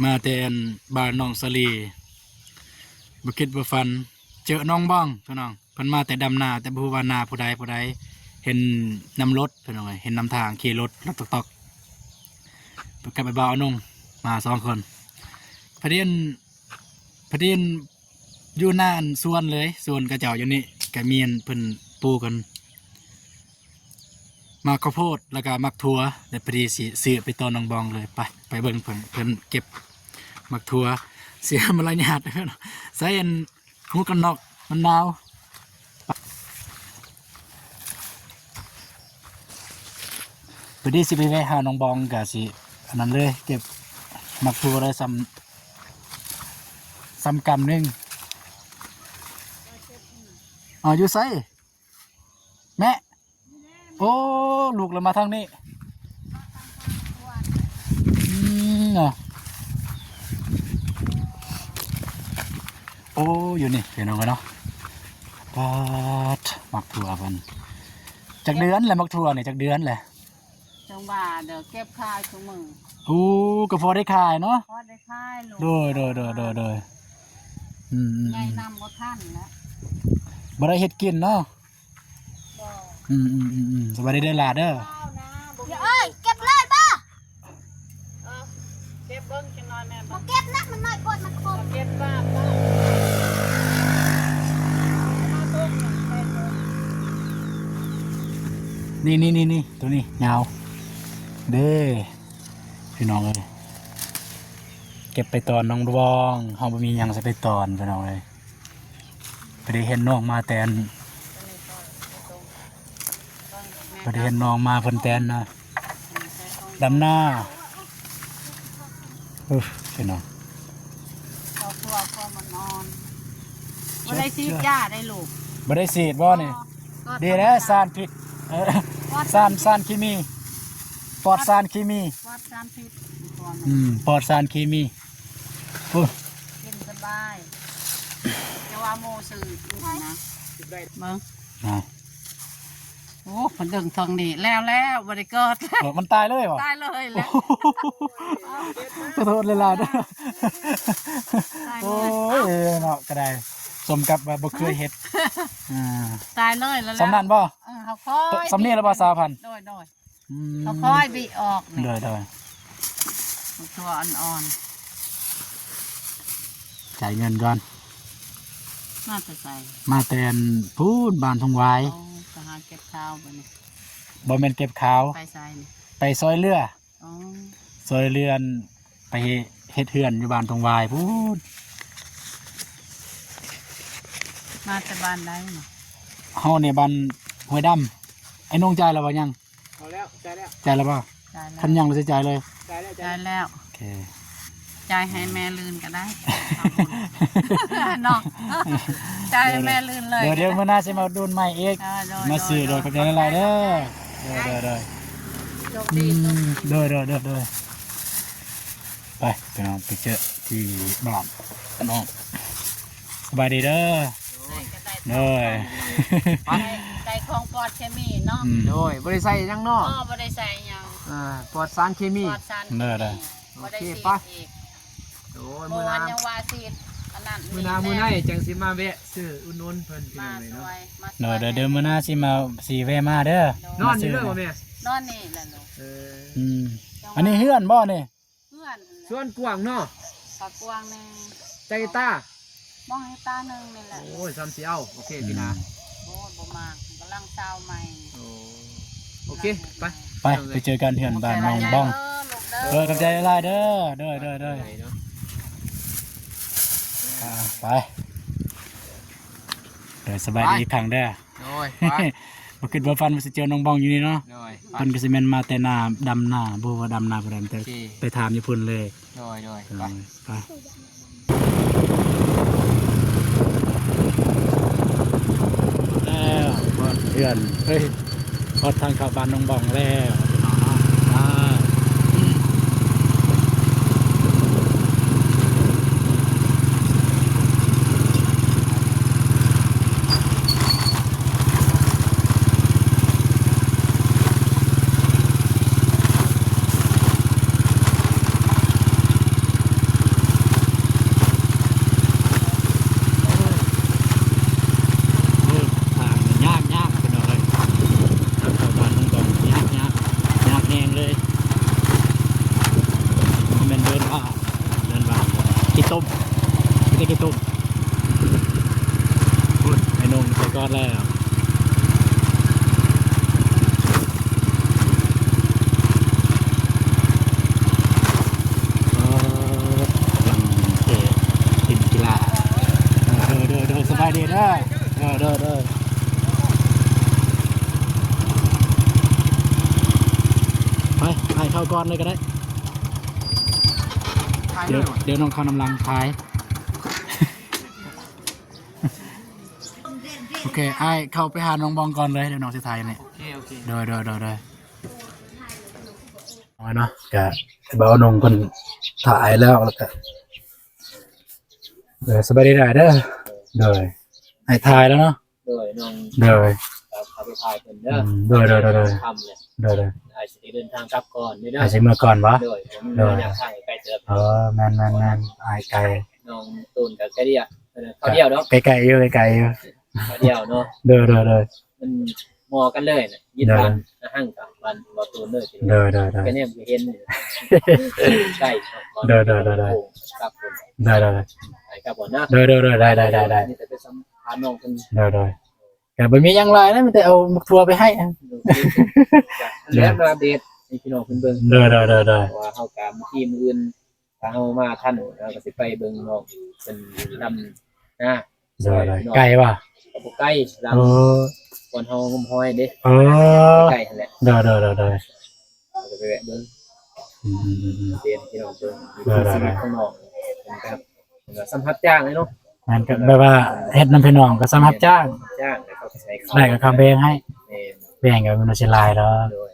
ມາແຕ່ອັນບ້ານໜອງສາລີ ບໍ່ຄິດບໍ່ຝັນ ເຈີໜອງບອງພີ່ນ້ອງ. ເພິ່ນມາແຕ່ດຳນາ ແຕ່ບໍ່ຮູ້ວ່ານາຜູ້ໃດ ຜູ້ໃດ ເຫັນນຳລົດພີ່ນ້ອງເອີຍ ເຫັນນຳທາງຂີ່ລົດ ລົດຕອກໆ ເພິ່ນກັບໄອ້ບ່າວອານົງ ມາສອງຄົນ ພະດີ ພະດີ ຢູ່ໜ້າອັນສວນເລີຍ ສວນເຂົາເຈົ້າຢູ່ນີ້ ກະມີອັນເພິ່ນປູກກັນ ໝາກເຂົ້າໂພດ ແລ້ວກະໝາກຖົ່ວ ແລ້ວພໍດີຊິຊື້ໄປຕໍ່ໜອງບອງເລີຍ. ໄປ ໄປເບິ່ງເພິ່ນ ເພິ່ນເກັບໝາກຖົ່ວ ເສຍມາລະຍາດ ໃສ່ອັນ ໝວກກັນນັອກ ມັນໜາວ. ພໍດີຊິໄປແວະຫາໜອງບອງ ກະຊິອັນນັ້ນເລີຍ ເກັບໝາກຖົ່ວໄດ້ສ່ຳ ສ່ຳກຳໜຶ່ງ. ເອົາ ຢູ່ໃສ? ແມ່ ໂອ້ ລູກລະມາທາງນີ້ ອືມ ເນາະ ໂອ້ ຢູ່ນີ້ພີ່ນ້ອງເອີຍເນາະ. ປາດ ໝາກຖົ່ວເພິ່ນ ຈັກເດືອນແລ້ວ ໝາກຖົ່ວນີ້ ຈັກເດືອນແລ້ວ? ຈັ່ງວ່າເດີ ເກັບຂາຍຊຸມື້. ໂອ້ ກໍພໍໄດ້ຂາຍເນາະ ພໍໄດ້ຂາຍລູກ. ໂດຍ ໂດຍ ໂດຍ ໂດຍ ໂດຍ ອືມໆໆ ໃຫຍ່ນຳບໍ່ທັນແລ້ວ ບໍ່ໄດ້ເຮັດກິນເນາະ. ອືມໆໆໆ ສະບາຍດີເດີຫຼ້າເດີ. ເອີຍ ເກັບເລີຍບໍ່? ເອີ ເກັບເບິ່ງຈັກໜ້ອຍແມ່ນບໍ່? ບໍ່ເກັບນະ ມັນນ້ອຍໂພດ ມັນຄົມ. ບໍ່ເກັບບາດບໍ່? ມາເບິ່ງ ໄປເບິ່ງ ນີ້ໆໆ ໂຕນີ້ຍາວເດ້ ພີ່ນ້ອງເອີຍ. ເກັບໄປຕອນນ້ອງດວງ ເຮົາບໍ່ມີຫຍັງໃສ່ໄປຕອນ ພີ່ນ້ອງເອີຍ. ພໍດີເຫັນນ້ອງມາແຕ່ນ ພໍດີເຫັນນ້ອງມາເພິ່ນແຕ່ນນະ ດຳນາ. ເອີ ພີ່ນ້ອງ ຄອບຄົວຄວາມອ່ອນໆ ບໍ່ໄດ້ສີດຢາໄດ້ລູກ. ບໍ່ໄດ້ສີດບໍ່ນີ້? ບໍ່ ດີແລ້ວ ສານພິດ ເອີ ປອດສານ ສານເຄມີ ປອດສານເຄມີ ປອດສານພິດ. ອືມ ປອດສານເຄມີ. ໂອ້ ກິນສະບາຍ ແຕ່ວ່າໂມຊື່ນະ ເບິ່ງ ອ່າ ໂອ້ ມັນດຶງທາງນີ້ແລ້ວ ແລ້ວ ບໍ່ໄດ້ເກີດ ເອີ ມັນຕາຍເລີຍບໍ່? ຕາຍເລີຍແຫຼະ. ຂໍໂທດຫຼາຍໆເດີ. ຕາຍເລີຍ. ໂອ້ຍ ເນາະ ກໍໄດ້ ສົມກັບວ່າບໍ່ເຄີຍເຮັດ. ອ່າ ຕາຍເລີຍແລ້ວ ສ່ຳນັ້ນບໍ່? ເອີ ເຮົາຄ່ອຍ ສ່ຳນີ້ແລ້ວບໍ່ ສາວພັນ? ໂດຍໆ. ອືມ ເຮົາຄ່ອຍບິອອກນີ້ ໂດຍໆ ໝາກຖົ່ວອ່ອນໆ. ຈ່າຍເງິນກ່ອນ. ມາແຕ່ໃສ? ມາແຕ່ອັນພຸ້ນ ບ້ານທົ່ງຫວາຍ. ໂອ້ ໄປຫາເກັບຂາວບໍ່ນີ້? ບໍ່ແມ່ນເກັບຂາວ. ໄປໃສນີ້? ໄປຊ່ອຍເຫຼືອ. ອໍ ຊ່ອຍເຫຼືອ ໄປເຮັດເຮືອນຢູ່ບ້ານທົ່ງຫວາຍພຸ້ນ. ມາແຕ່ບ້ານໃດນີ້? ເຮົານີ້ບ້ານຫ້ວຍດຳ. ໄອ້ນົງຈ່າຍແລ້ວບໍ່ຍັງ? ເອົາແລ້ວ ຈ່າຍແລ້ວ ຈ່າຍແລ້ວບໍ່? ຈ່າຍແລ້ວ ຄັນຍັງບໍ່ຊິຈ່າຍເລີຍ? ຈ່າຍແລ້ວ ຈ່າຍແລ້ວ ໂອເຄ ຈ່າຍໃຫ້ແມ່ລື່ນກໍໄດ້ເນາະ ຈ່າຍໃຫ້ແມ່ລື່ນເລີຍ. ດຽວ ດຽວມື້ໜ້າຊິມາອຸດໜູນໃໝ່ອີກ. ເອີ ໂດຍ ມາຊື້ໂດຍ ໂດຍ ຂອບໃຈຫຼາຍໆເດີ. ໂດຍ ໂດຍ ໂດຍ ອືມ ໂດຍ ໂດຍ ໂດຍ ໂດຍ. ໄປ ພີ່ນ້ອງ ໄປເຈີທີ່ບ້ານນ້ອງ. ສະບາຍດີເດີ. ໂດຍ ໄດ້ຂອງປອດເຄມີເນາະ. ອືມ ໂດຍ ບໍ່ໄດ້ໃສ່ຫຍັງເນາະ. ບໍ່ ບໍ່ໄດ້ໃສ່ຫຍັງ. ອ່າ ປອດສານເຄມີ ປອດສານເຄມີ. ໂດຍ ໂດຍ ໂອເຄ ໄປ. ໂດຍ ມື້ໜ້າຍັງວ່າຊິອັນນັ້ນ ມື້ໜ້າມື້ໃດຈັ່ງຊິມາແວະຊື້ອຸດໜູນເພິ່ນ ພີ່ນ້ອງເອີຍເນາະ. ໂດຍ ໂດຍ ມື້ໜ້າຊິມາ ຊິແວະມາເດີ. ໂດຍ ນອນຢູ່ເລີຍບໍ່ແມ່? ນອນນີ້ແຫຼະລູກ. ເອີ ອືມ ອັນນີ້ເຮືອນບໍ່ນີ້? ເຮືອນ ສວນກວ້າງເນາະ ກະກວ້າງແດ່ ຈັກເຮັກຕາ? ມອງເຮັກຕາໜຶ່ງນີ້ແຫຼະ. ໂອ້ຍ ສ່ຳຊິເອົາ. ໂອເຄ ອືມ ພີ່ນາ. ໂອ້ຍ ບໍ່ມາກ ກຳລັງຊາວໃໝ່. ໂອ້ ໂອເຄ ໄປ ໄປ ໄປເຈີກັນເຮືອນບ້ານນ້ອງບອງ. ເອີ ຂອບໃຈຫຼາຍໆເດີ. ໂດຍ ໂດຍ ໂດຍ ອ່າ ໄປ ໂດຍ ສະບາຍດີອີກຄັ້ງເດີ. ໂດຍ ໄປ ບໍ່ຄິດບໍ່ຝັນວ່າຊິເຈີນ້ອງບອງຢູ່ນີ້ເນາະ. ໂດຍ ເພິ່ນກໍຊິແມ່ນມາແຕ່ນາ ດຳນາ ບໍ່ວ່າດຳນາຜູ້ໃດ ແຕ່ ໂອເຄ ໄປຖາມຢູ່ພຸ້ນເລີຍ. ໂດຍ ໂດຍ ໄປ ໄປ ແລ້ວ ຮອດເຮືອນ ເອີຍ ຮອດທາງເຂົ້າບ້ານນ້ອງບອງແລ້ວ. ອ່າ ກິນຕົ້ມ. ໂອ້ຍ ໄອ້ນົງໄປກ່ອນແລ້ວ. ເອີ ກຳລັງເຕະ ຫຼິ້ນກິລາ. ເດີ ເດີ ເດີ ສະບາຍດີເດີ. ເດີ ເດີ ເດີ. ໄປ ໄປເຂົ້າກ່ອນເລີຍກໍໄດ້. ດຽວ ດຽວນ້ອງເຂົ້ານຳຫຼັງ ຖ່າຍ. ໂອເຄ ອ້າຍເຂົ້າໄປຫານ້ອງບອງກ່ອນເລີຍ ດຽວນ້ອງຊິຖ່າຍນີ້. ໂອເຄ ໂອເຄ. ໂດຍ ໂດຍ ໂດຍ ໂດຍ. ເອົາເນາະ ກະບ່າວນົງເພິ່ນຖ່າຍແລ້ວ ແລ້ວກະ ເອີ ສະບາຍດີຫຼາຍເດີ. ໂດຍ ອ້າຍຖ່າຍແລ້ວເນາະ. ໂດຍ ນ້ອງ ໂດຍ ເຂົ້າໄປຖ່າຍເພິ່ນເດີ. ອືມ ໂດຍ ໂດຍ ໂດຍ ໂດຍ. ຄ່ຳແລ້ວ ໂດຍ ໂດຍ. ອ້າຍຊິໄດ້ເດີນທາງກັບກ່ອນເດີ. ອ້າຍຊິເມືອອກ່ອນບໍ່? ໂດຍ ໂດຍ ບໍ່ມີເວລາຖ່າຍໄກເຕີບ. ເອີ ແມ່ນໆໆ ອ້າຍໄກ. ນ້ອງຕູນກໍໃກ້ດຽວ ເອີ ເຂົ້າດຽວເນາະ. ໃກ້ໆຢູ່ ໃກ້ໆຢູ່ ເຂົ້າດຽວເນາະ. ໂດຍ ໂດຍ ໂດຍ. ມັນໝໍ້ກັນເລີຍນະ ຍິດ ໂດຍ ບ້ານນາຮັ່ງກັບບ້ານບໍ່ຕູນເລີຍ. ໂດຍ ໂດຍ ໂດຍ. ກໍແນມເຫັນຢູ່ ໃກ້ເນາະ. ໂດຍ ໂດຍ ໂດຍ ໂດຍ. ກັບ ໂດຍ ໂດຍ ໂດຍ. ໄປກັບກ່ອນນະ. ໂດຍ ໂດຍ ໂດຍ ໄດ້ ໄດ້ ໄດ້ ໄດ້. ນີ້ແຕ່ໄປສຳພາດນ້ອງເພິ່ນ. ໂດຍ ໂດຍ. ກໍບໍ່ມີຫຍັງຫຼາຍນະ ມີແຕ່ເອົາໝາກຖົ່ວໄປໃຫ້. ໂດຍ ໂດຍ ໂດຍ. ແລ້ວມາອັບເດດໃຫ້ພີ່ນ້ອງເພິ່ນເບິ່ງ. ໂດຍ ໂດຍ ໂດຍ ໂດຍ. ວ່າເຮົາກໍມີທີມມື້ອື່ນ ຖ້າເຮົາມາທັນ ເຮົາກໍຊິໄປເບິ່ງນ້ອງເພິ່ນດຳນາ. ໂດຍ ໂດຍ. ໄກບໍ່? ກໍບໍ່ໄກ ຫຼັງ ເອີ ບ່ອນເຮົາງົມຫອຍເດ້. ເອີ ໃກ້ຫັ້ນແຫຼະ. ໂດຍ ໂດຍ ໂດຍ ໂດຍ. ເຮົາກໍໄປແວະເບິ່ງ. ອືມໆໆ ເປັນພີ່ນ້ອງເບິ່ງ ໂດຍ ໂດຍ ໂດຍ. ຊີວິດຂອງນ້ອງເປັນແບບ ເປັນວ່າສ່ຳຮັບຈ້າງເລີຍເນາະ. ແມ່ນ ກໍແບບວ່າເຮັດນຳພີ່ນ້ອງກໍສ່ຳຮັບຈ້າງ. ຈ້າງ ແລ້ວເຂົາກໍໃຫ້ເຂົ້າ ໄດ້ກໍເຂົາແບ່ງໃຫ້. ແມ່ນ ແບ່ງກໍມັນຊິຫຼາຍດອກ. ໂດຍ.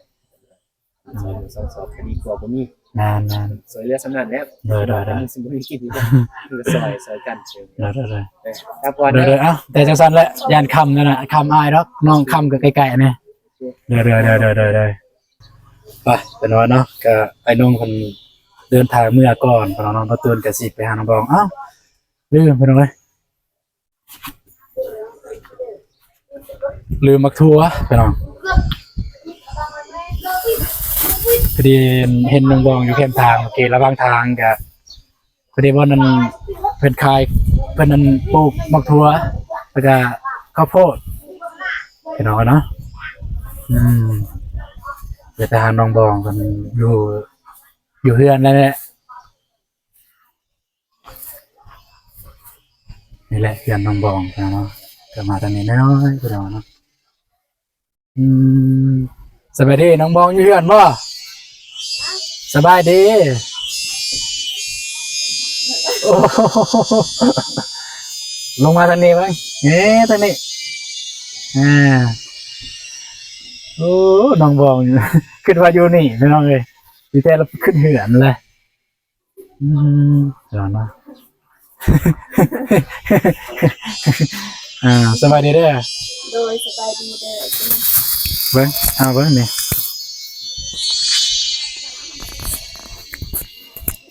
ອືມ ສອງສອບກໍດີກວ່າບໍ່ມີ. ແມ່ນໆ ຊ່ວຍເຫຼືອສ່ຳນັ້ນແຫຼະ. ໂດຍ ໂດຍ ໂດຍ. ມັນຊິບໍ່ມີກິນອີກ ກໍຊ່ອຍ ຊ່ອຍກັນ. ໂດຍ ໂດຍ ໂດຍ. ເອີ ກັບກ່ອນເດີ. ໂດຍ ໂດຍ. ເອົ້າ ແຕ່ຈັ່ງຊັ້ນແຫຼະ ຢ້ານຄ່ຳນັ້ນນະ ຄ່ຳອ້າຍດອກ ນ້ອງຄ່ຳກໍໃກ້ໆນີ້. ໂອເຄ ໂດຍ ໂດຍ ໂດຍ ໂດຍ ໂດຍ. ໄປ ໄປນອນເນາະ ກໍອ້າຍນົງເພິ່ນເດີນທາງເມືອກ່ອນ ພີ່ນ້ອງເນາະ. ປະຕູນກໍຊິໄປຫານ້ອງບອງ. ອ້າວ ລືມ ພີ່ນ້ອງເອີຍ ລືມໝາກຖົ່ວພີ່ນ້ອງ. ພໍດີເຫັນນ້ອງບອງຢູ່ແຄມທາງ ເມື່ອກີ້ລະຫວ່າງທາງກະ ພໍດີບ່ອນນັ້ນເພິ່ນຂາຍ ເພິ່ນນັ້ນປູກໝາກຖົ່ວ ແລ້ວກະເຂົ້າໂພດພີ່ນ້ອງເນາະ. ອືມ ເດີນໄປຫານ້ອງບອງເພິ່ນຢູ່ ຢູ່ເຮືອນນັ້ນແຫຼະ. ນີ້ແຫຼະເຮືອນນ້ອງບອງເນາະ ກໍມາທາງນີ້ໜ້ອຍໆ ພີ່ນ້ອງເນາະ. ອືມ ສະບາຍດີ ນ້ອງບອງຢູ່ເຮືອນບໍ່? ສະບາຍດີ. ໂອ້ ລົງມາທາງນີ້ເບິ່ງ ເອີ ທາງນີ້. ອ່າ ໂອ້ ນ້ອງບອງ ຄິດວ່າຢູ່ນີ້ ພີ່ນ້ອງເອີຍ ທີ່ແທ້ລະຂຶ້ນເຮືອນແຫຼະ. ອືມ ເນາະ ອ່າ ສະບາຍດີເດີ. ໂດຍ ສະບາຍດີເດີ. ເບິ່ງ ເອົາເບິ່ງນີ້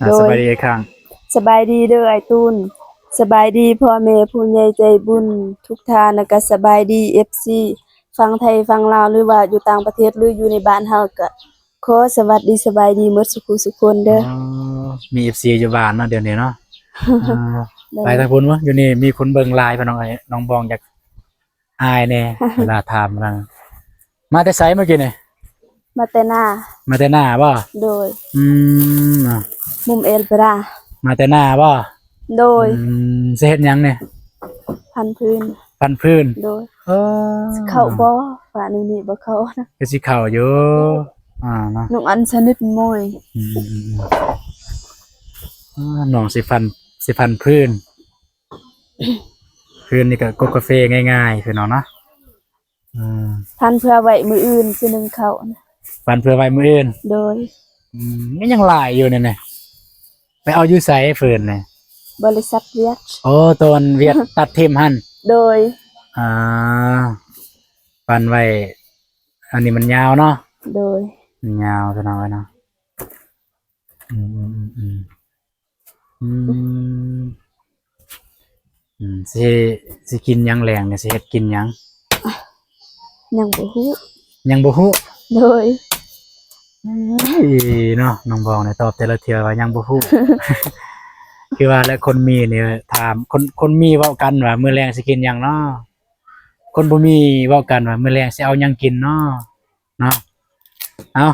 ອ່າ ໂດຍ ສະບາຍດີອີກຄັ້ງ. ສະບາຍດີເດີອ້າຍຕູນ ສະບາຍດີພໍ່ແມ່ຜູ້ໃຫຍ່ໃຈບຸນທຸກທ່ານ ແລ້ວກະສະບາຍດີເອັຟຊີຝັ່ງໄທຝັ່ງລາວ ຫຼືວ່າຢູ່ຕ່າງປະເທດ ຫຼືຢູ່ໃນບ້ານເຮົາ ກະ ຂໍສະຫວັດດີສະບາຍດີໝົດສຸຜູ້ສຸຄົນເດີ. ອໍ ມີເອັຟຊີຢູ່ບ້ານເນາະ ດຽວນີ້ເນາະ. ອ່າ ໂດຍ ໄປທາງພຸ້ນເບິ່ງ ຢູ່ນີ້ມີຄົນເບິ່ງຫຼາຍ ພີ່ນ້ອງເອີຍ. ນ້ອງບອງຢາກອາຍແດ່ ເວລາຖາມນະ. ມາແຕ່ໃສມື້ກີ້ນີ້? ມາແຕ່ນາ. ມາແຕ່ນາບໍ່? ໂດຍ. ອືມ ມຸມເອລປຣາ. ມາແຕ່ນາບໍ່? ໂດຍ. ອືມ ຊິເຮັດຫຍັງນີ້? ພັນພື້ນ. ພັນພື້ນ. ໂດຍ. ເອີ ຊິເຂົ້າບໍ່? ວ່າແນວນີ້ບໍ່ເຂົ້ານະ. ກໍຊິເຂົ້າຢູ່ ອ່າ ເນາະ ໜຸ່ງອັນສະໜຶດໂມຍ. ອືມໆໆ ອ່າ ນ້ອງຊິພັນ ຊິພັນພື້ນ. ພື້ນນີ້ກໍກົກກາເຟງ່າຍໆ ພີ່ນ້ອງເນາະ. ອືມ ພັນເພື່ອໄວ້ມື້ອື່ນຊິໜຶ້ງເຂົ້ານະ. ພັນເພື່ອໄວ້ມື້ອື່ນ. ໂດຍ. ອືມ ມັນຍັງຫຼາຍຢູ່ນີ້ນະ. ໄປເອົາຢູ່ໃສຟືນນີ້? ບໍລິສັດຫວຽດ. ໂອ້ ຕອນຫວຽດຕັດຖິ້ມຫັ້ນ. ໂດຍ. ອ່າ ປັ້ນໄວ້ ອັນນີ້ມັນຍາວເນາະ. ໂດຍ. ມັນຍາວ ພີ່ນ້ອງເອີຍເນາະ. ອືມ ອືມ ອືມ ອືມ ອືມ ຊິ ຊິກິນຫຍັງແລງນີ້? ຊິເຮັດກິນຫຍັງ? ຍັງບໍ່ຮູ້. ຍັງບໍ່ຮູ້? ໂດຍ. ເອີຍ ເນາະ ນ້ອງບອງນີ້ຕອບແຕ່ລະເທື່ອວ່າຍັງບໍ່ຮູ້. ຄືວ່າແຫຼະ ຄົນມີນີ້ຖາມ ຄົນ ຄົນມີເວົ້າກັນວ່າ ມື້ແລງຊິກິນຫຍັງເນາະ? ຄົນບໍ່ມີເວົ້າກັນວ່າ ມື້ແລງຊິເອົາຫຍັງກິນເນາະ? ເນາະ ເອົາ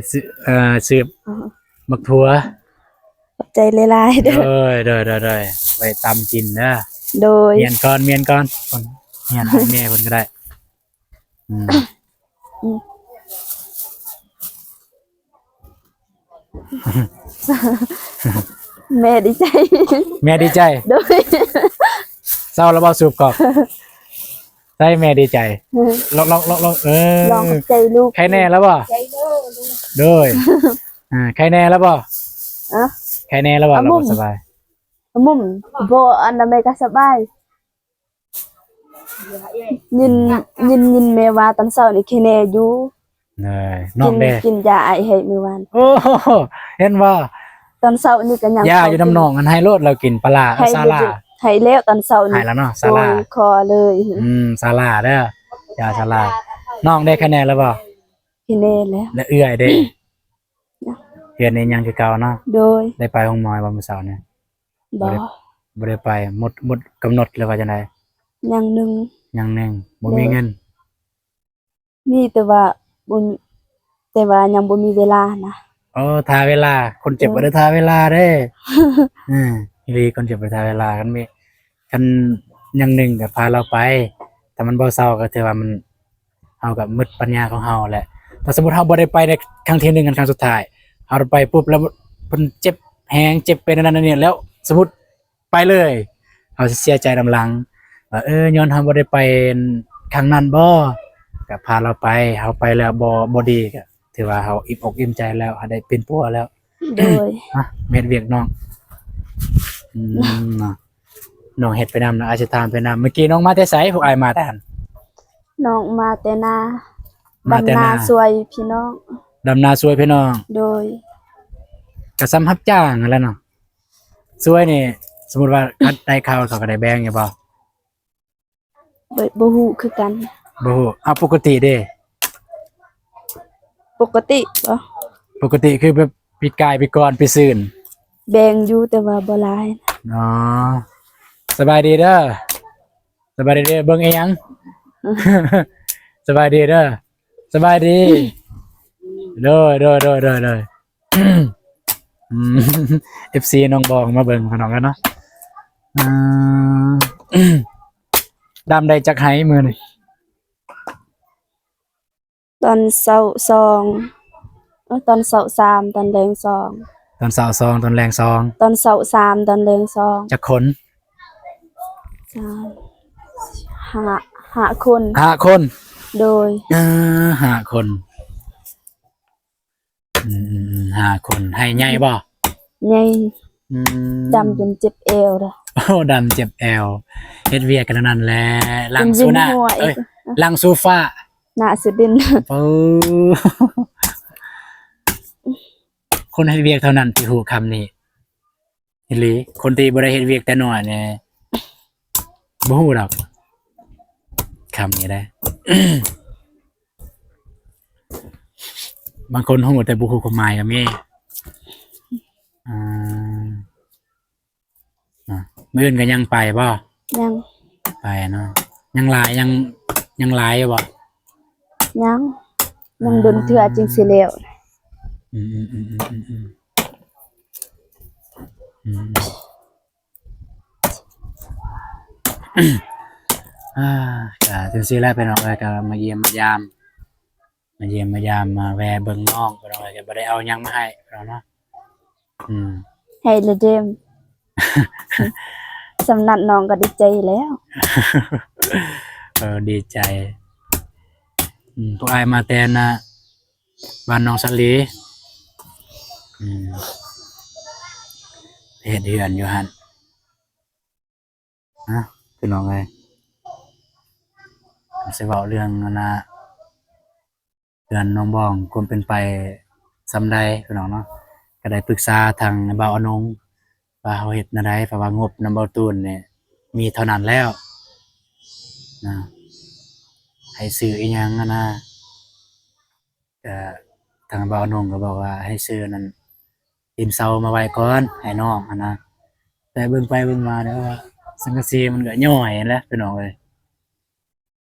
ຊື້ ເອີ ຊື້ ອໍ ໝາກຖົ່ວ ຂອບໃຈຫຼາຍໆເດີ. ໂດຍ ໂດຍ ໂດຍ ໂດຍ ໄວ້ຕຳກິນເດີ. ໂດຍ ມ້ຽນກ່ອນ ມ້ຽນກ່ອນ ມ້ຽນໃຫ້ແມ່ເພິ່ນກໍໄດ້. ອືມ ອືມ ແມ່ດີໃຈ ແມ່ດີໃຈ. ໂດຍ ເຊົາແລ້ວບໍ່? ສູບກອກ ໃສ່ແມ່ດີໃຈ. ລອງ ລອງ ລອງ ລອງ ເອີ ລອງ ຂອບໃຈລູກ. ໄຄແນ່ແລ້ວບໍ່? ໂດຍ ອ່າ ໄຄແນ່ແລ້ວບໍ່? ອະ ໄຄແນ່ແລ້ວບໍ່? ລາວບໍ່ສະບາຍ. ອາມຸມ ບໍ່ ອັນນະ ແມ່ກໍສະບາຍ. ຍິນ ຍິນ ຍິນແມ່ວ່າຕອນເຊົ້ານີ້ໄຄແນ່ຢູ່. ເອີ ນ້ອງເດ້ ກິນ ກິນຢາໄອໃຫ້ມື້ວານ. ໂອ້ ເຫັນບໍ່? ຕອນເຊົ້ານີ້ກໍຍັງ ຢາຢູ່ນຳນ້ອງ ອັນໃຫ້ໂລດ ລາວກິນປາຫຼ້າ ໃຫ້ ສາຫຼ້າ ໃຫ້ແລ້ວຕອນເຊົ້ານີ້ ໃຫ້ແລ້ວເນາະ ສາຫຼ້າ ໂອ້ຍ ຂໍເລີຍ. ອືມ ສາຫຼ້າເດີ ຢາສາຫຼ້າ. ນ້ອງໄດ້ໄຄແນ່ແລ້ວບໍ່? ໄຄແນ່ແລ້ວ. ແລະເອື້ອຍເດ້? ເຮືອນນີ້ຍັງຄືເກົ່າເນາະ. ໂດຍ ໄດ້ໄປໂຮງໝໍບໍ່ມື້ເຊົ້ານີ້? ບໍ່ ບໍ່ໄດ້ ບໍ່ໄດ້ໄປ. ໝົດ ໝົດກຳນົດຫຼືວ່າຈັ່ງໃດ? ຍັງໜຶ່ງ ຍັງໜຶ່ງ ບໍ່ມີເງິນ. ໂດຍ ມີແຕ່ວ່າບໍ່ ແຕ່ວ່າຍັງບໍ່ມີເວລານະ. ໂອ້ ຖ້າເວລາ ຄົນເຈັບ ໂດຍ ກໍໄດ້ຖ້າເວລາເດ້. ເອີ ອີ່ຫຼີ ຄົນເຈັບໄດ້ຖ້າເວລາ. ຄັນມີ ຄັນຢ່າງໜຶ່ງກໍພາລາວໄປ ຖ້າມັນບໍ່ເຊົາກໍຖືວ່າມັນ ເຮົາກໍໝົດປັນຍາຂອງເຮົາແຫຼະ. ຖ້າສົມມຸດເຮົາບໍ່ໄດ້ໄປໃນຄັ້ງທີໜຶ່ງ ຄັ້ງສຸດທ້າຍ ເຮົາໄປປຸບແລ້ວເພິ່ນເຈັບແຮງ ເຈັບເປັນອັນນັ້ນອັນນີ້ ແລ້ວສົມມຸດໄປເລີຍ ເຮົາຊິເສຍໃຈນຳຫຼັງວ່າ ເອີ ຍ້ອນເຮົາບໍ່ໄດ້ໄປຄັ້ງນັ້ນບໍ? ກໍພາລາວໄປ ເຮົາໄປແລ້ວບໍ່ ບໍ່ດີ ກໍຖືວ່າເຮົາອີ່ມອົກອີ່ມໃຈແລ້ວ ເຮົາໄດ້ປິ່ນປົວແລ້ວ. ໂດຍ ມາເຮັດວຽກນ້ອງ. ອືມ ເນາະ ນ້ອງເຮັດໄປນຳ ນ້ອງອາດຊິຖາມໄປນຳ. ເມື່ອກີ້ນ້ອງມາແຕ່ໃສ? ພວກອ້າຍມາແຕ່ຫັ້ນ. ນ້ອງມາແຕ່ນາ ມາແຕ່ນາ ດຳນາຊ່ວຍພີ່ນ້ອງ. ດຳນາຊ່ວຍພີ່ນ້ອງ. ໂດຍ ກໍສ່ຳຮັບຈ້າງຫັ້ນແຫຼະເນາະ. ຊ່ວຍນີ້ ສົມມຸດວ່າຄັນໄດ້ເຂົ້າ ເຂົາກໍໄດ້ແບ່ງຢູ່ບໍ່? ບໍ່ ບໍ່ຮູ້ຄືກັນ. ບໍ່ຮູ້. ເອົາ ປົກກະຕິເດ? ປົກກະຕິບໍ? ປົກກະຕິຄືແບບປີກາຍ ປີກ່ອນ ປີຊືນ ແບ່ງຢູ່ ແຕ່ວ່າບໍ່ຫຼາຍ. ອໍ ສະບາຍດີເດີ ສະບາຍດີເດີ. ເບິ່ງອີ່ຫຍັງ? ສະບາຍດີເດີ ສະບາຍດີ. ໂດຍ ໂດຍ ໂດຍ ໂດຍ ໂດຍ. ອືມ ເອັຟຊີນ້ອງບອງມາເບິ່ງພີ່ນ້ອງເອີຍເນາະ. ອ່າ ດຳໄດ້ຈັກໄຮ່ມື້ນີ້? ຕອນເຊົ້າສອງ ເອີ ຕອນເຊົ້າສາມ ຕອນແລງສອງ. ຕອນເຊົ້າສອງ ຕອນແລງສອງ. ຕອນເຊົ້າສາມ ຕອນແລງສອງ. ຈັກຄົນ? ສາມ ຫ້າ ຫ້າຄົນ. ຫ້າຄົນ. ໂດຍ ເອີ ຫ້າຄົນ. ອືມ ຫ້າຄົນ. ໄຮ່ໃຫຍ່ບໍ່? ໃຫຍ່. ອືມ ດຳຈົນເຈັບແອວເດ້. ໂອ້ ດຳເຈັບແອວ. ເຮັດວຽກກັນນັ້ນແຫຼະ ຫຼັງສູ່ໜ້າ ເອີຍ ຫຼັງສູ່ຟ້າ ໜ້າສູ່ດິນ. ໂອ້ ຄົນເຮັດວຽກເທົ່ານັ້ນທີ່ຮູ້ຄຳນີ້. ອີ່ຫຼີ ຄົນທີ່ບໍ່ໄດ້ເຮັດວຽກແຕ່ນ້ອຍນີ້ ບໍ່ຮູ້ດອກຄຳນີ້ໄດ໋. ບາງຄົນຮູ້ແຕ່ບໍ່ຮູ້ຄວາມໝາຍກໍມີ. ອ່າ ມື້ອື່ນກໍຍັງໄປບໍ່? ຍັງ. ໄປເນາະ. ຍັງຫຼາຍ ຍັງ ຍັງຫຼາຍຢູ່ບໍ່? ຍັງ ຍັງດົນເທື່ອຈຶ່ງຊິແລ້ວ. ອືມ ອືມ ອືມ ອືມ ອືມ ອືມ ອືມ. ອ່າ ກະຈັ່ງຊີ້ແຫຼະພີ່ນ້ອງເອີຍ ກະມາຢ້ຽມມາຢາມ ມາຢ້ຽມມາຢາມ ມາແວ່ເບິ່ງນ້ອງພີ່ນ້ອງເອີຍ ກະບໍ່ໄດ້ເອົາຫຍັງມາໃຫ້ພີ່ນ້ອງເນາະ. ອືມ ໃຫ້ລະເດີມ ສ່ຳນັ້ນນ້ອງກໍດີໃຈແລ້ວ. ເອີ ດີໃຈ. ອືມ ພວກອ້າຍມາແຕ່ນະ ບ້ານໜອງສາລີ ອືມ ເຮັດເຮືອນຢູ່ຫັ້ນ. ນະ ພີ່ນ້ອງເອີຍ ຊິເວົ້າເລື່ອງອັນນະ ເຮືອນນ້ອງບອງ ຄວາມເປັນໄປສ່ຳໃດ ພີ່ນ້ອງເນາະ. ກໍໄດ້ປຶກສາທາງບ່າວອານົງ ວ່າເຮົາເຮັດແນວໃດ ເພາະວ່າງົບນຳບ່າວຕູນນີ້ມີເທົ່ານັ້ນແລ້ວນະ ໃຫ້ຊື້ອີ່ຫຍັງຫັ້ນນະ. ກະທາງບ່າວນົງກໍບອກວ່າໃຫ້ຊື້ອັນນັ້ນ ຕີນເສົາມາໄວ້ກ່ອນໃຫ້ນ້ອງຫັ້ນນະ. ແຕ່ເບິ່ງໄປເບິ່ງມາແລ້ວ ສັງກະສີມັນກໍຍ່ອຍແຫຼະພີ່ນ້ອງເອີຍ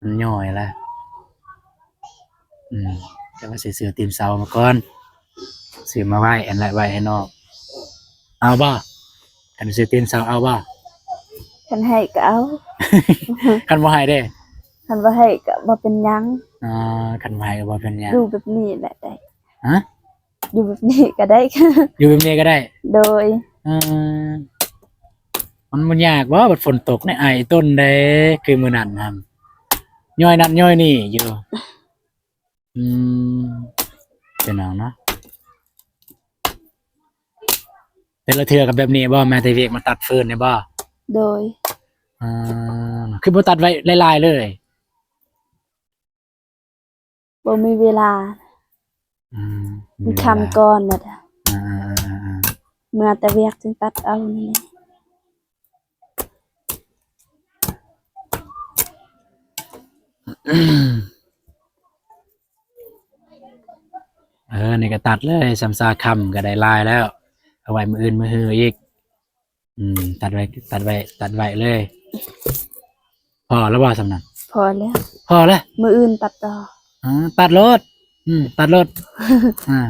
ມັນຍ່ອຍແຫຼະ. ອືມ ແຕ່ວ່າຊິຊື້ຕີນເສົາມາກ່ອນ ຊື້ມາໄວ້ ອັນລະໄວ້ໃຫ້ນ້ອງ ເອົາບໍ່? ຄັນຊື້ຕີນເສົາເອົາບໍ່? ຄັນໃຫ້ກໍເອົາ ຄັນບໍ່ໃຫ້ເດ້? ຄັນບໍ່ໃຫ້ກໍບໍ່ເປັນຫຍັງ. ອໍ ຄັນບໍ່ໃຫ້ກໍບໍ່ເປັນຫຍັງ ຢູ່ແບບນີ້ແຫຼະໄດ້. ຮະ? ຢູ່ແບບນີ້ກໍໄດ້ ຢູ່ແບບນີ້ກໍໄດ້. ໂດຍ. ເອີ ມັນບໍ່ຍາກບໍ່ ບັດຝົນຕົກນີ້ ອາຍຕົນເດ້ ຄືມື້ນັ້ນຫັ້ນ ຍ້ອຍນັ້ນຍ້ອຍນີ້ຢູ່. ອືມ ເປັນຫຍັງເນາະ ແຕ່ລະເທື່ອກໍແບບນີ້ບໍ່ ມາແຕ່ວຽກມາຕັດຟືນນີ້ບໍ່? ໂດຍ. ເອີ ຄືບໍ່ຕັດໄວ້ຫຼາຍໆເລີຍ? ບໍ່ມີເວລາ. ອືມ ມັນຄ່ຳກ່ອນນະ. ອ່າໆໆໆໆ ເມື່ອແຕ່ວຽກຈຶ່ງຕັດເອົານີ້ແຫຼະ. ເອີ ນີ້ກໍຕັດເລີຍ ຊ່ຳຊາຄ່ຳກໍໄດ້ຫຼາຍແລ້ວ ເອົາໄວ້ມື້ອື່ນມື້ຮືອີກ. ອືມ ຕັດໄວ້ ຕັດໄວ້ ຕັດໄວ້ເລີຍ. ພໍແລ້ວບໍ່ຊ່ຳນັ້ນ? ພໍແລ້ວ. ພໍແລ້ວ? ມື້ອື່ນຕັດຕໍ່. ອາ ຕັດໂລດ. ອືມ ຕັດໂລດ. ອາ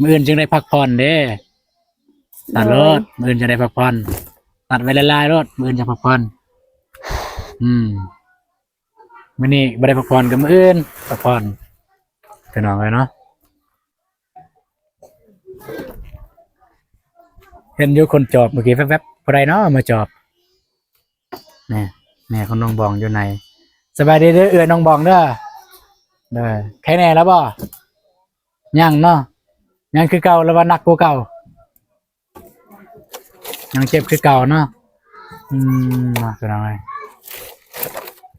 ມື້ອື່ນຈຶ່ງໄດ້ພັກຜ່ອນເດ້. ຕັດໂລດ. ໂດຍ. ມື້ອື່ນຈະໄດ້ພັກຜ່ອນ. ຕັດໄວ້ຫຼາຍໆໂລດ ມື້ອື່ນຈະພັກຜ່ອນ. ອືມ ມື້ນີ້ບໍ່ໄດ້ພັກຜ່ອນກໍມື້ອື່ນພັກຜ່ອນ ພີ່ນ້ອງເອີຍເນາະ. ເຫັນຢູ່ຄົນຈອບເມື່ອກີ້ແວບໆ ຜູ້ໃດເນາະມາຈອບ? ແມ່ ແມ່ຂອງນ້ອງບອງຢູ່ໃນ. ສະບາຍດີເດີເອື້ອຍນ້ອງບອງເດີ. ເດີ ໄຄແນ່ແລ້ວບໍ່? ຍັງເນາະ ຍັງຄືເກົ່າ ຫຼືວ່າໜັກກວ່າເກົ່າ? ຍັງເຈັບຄືເກົ່າເນາະ. ອືມ ເນາະ ພີ່ນ້ອງເອີຍ.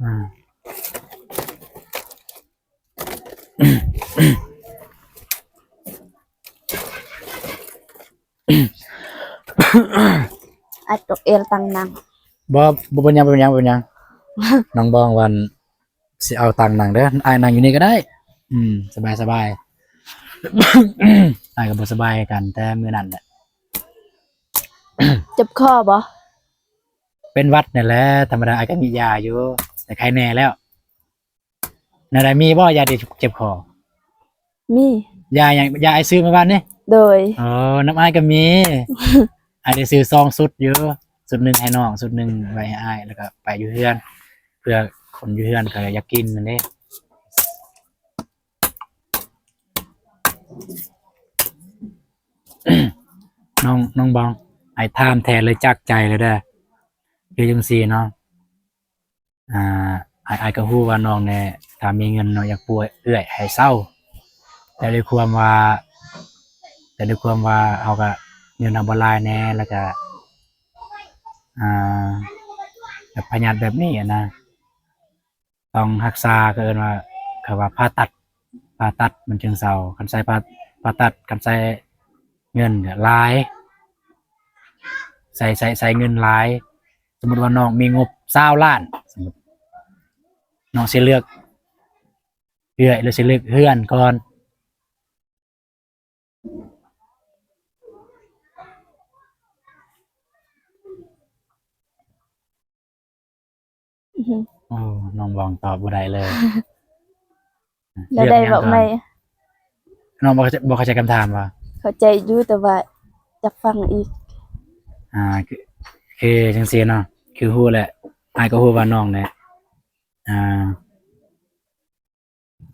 ອືມ ອາດຕົກເອວຕັ້ງນັ່ງ. ບໍ່ ບໍ່ເປັນຫຍັງ ບໍ່ເປັນຫຍັງ ບໍ່ເປັນຫຍັງ. ນ້ອງບອງວ່າ ຊິເອົາຕັ່ງນັ່ງເດີ ອ້າຍນັ່ງຢູ່ນີ້ກໍໄດ້. ອືມ ສະບາຍໆ ອ້າຍກໍບໍ່ສະບາຍຄືກັນແຕ່ມື້ນັ້ນແຫຼະ. ເຈັບຄໍບໍ່? ເປັນຫວັດນີ້ແຫຼະ ທຳມະດາ ອ້າຍກໍມີຢາຢູ່ ແຕ່ໄຄແນ່ແລ້ວ. ແນວໃດ ມີບໍ່ຢາແກ້ເຈັບຄໍ? ມີ. ຢາຫຍັງ? ຢາອ້າຍຊື້ມາວານນີ້? ໂດຍ. ອໍ ນຳອ້າຍກໍມີ. ອ້າຍໄດ້ຊື້ສອງຊຸດຢູ່ ຊຸດໜຶ່ງໃຫ້ນ້ອງ ຊຸດໜຶ່ງໄວ້ໃຫ້ອ້າຍ ແລ້ວກໍໄປຢູ່ເຮືອນ ເພື່ອຄົນຢູ່ເຮືອນກໍຢາກກິນນັ້ນເດ້. ນ້ອງ ນ້ອງບອງ ອ້າຍຖາມແທ້ເລີຍຈາກໃຈເລີຍເດີ ຄືຈັ່ງຊີ້ເນາະ. ອ່າ ອ້າຍ ອ້າຍກໍຮູ້ວ່ານ້ອງແນ່ ຖ້າມີເງິນເນາະ ຢາກປົວເອື້ອຍໃຫ້ເຊົາ ແຕ່ດ້ວຍຄວາມວ່າ ແຕ່ດ້ວຍຄວາມວ່າເຮົາກໍ ເງິນເຮົາບໍ່ຫຼາຍແນ່ ແລ້ວກໍ ອ່າ ແບບພະຍາດແບບນີ້ຫັ້ນນະ ຕ້ອງຮັກສາ ເຂົາເອີ້ນວ່າ ເຂົາວ່າຜ່າຕັດ ຜ່າຕັດມັນຈຶ່ງເຊົາ. ຄັນໃຊ້ຜ່າ ຜ່າຕັດ ຄັນໃຊ້ເງິນກໍຫຼາຍ ໃຊ້ ໃຊ້ ໃຊ້ເງິນຫຼາຍ. ສົມມຸດວ່ານ້ອງມີງົບຊາວລ້ານ ສົມມຸດ ນ້ອງຊິເລືອກເອື້ອຍ ຫຼືຊິເລືອກເຮືອນກ່ອນ? ອືຮຶ ໂອ້ ນ້ອງບອງຕອບບໍ່ໄດ້ເລີຍ. ແລ້ວໄດ້ບອກໃໝ່. ນ້ອງບໍ່ເຂົ້າໃຈ ບໍ່ເຂົ້າໃຈຄຳຖາມຫວາ? ເຂົ້າໃຈຢູ່ ແຕ່ວ່າຢາກຟັງອີກ. ອ່າ ຄື ຄືຈັ່ງຊີ້ເນາະ ຄືຮູ້ແຫຼະ ອ້າຍກໍຮູ້ວ່ານ້ອງແຫຼະ ອ່າ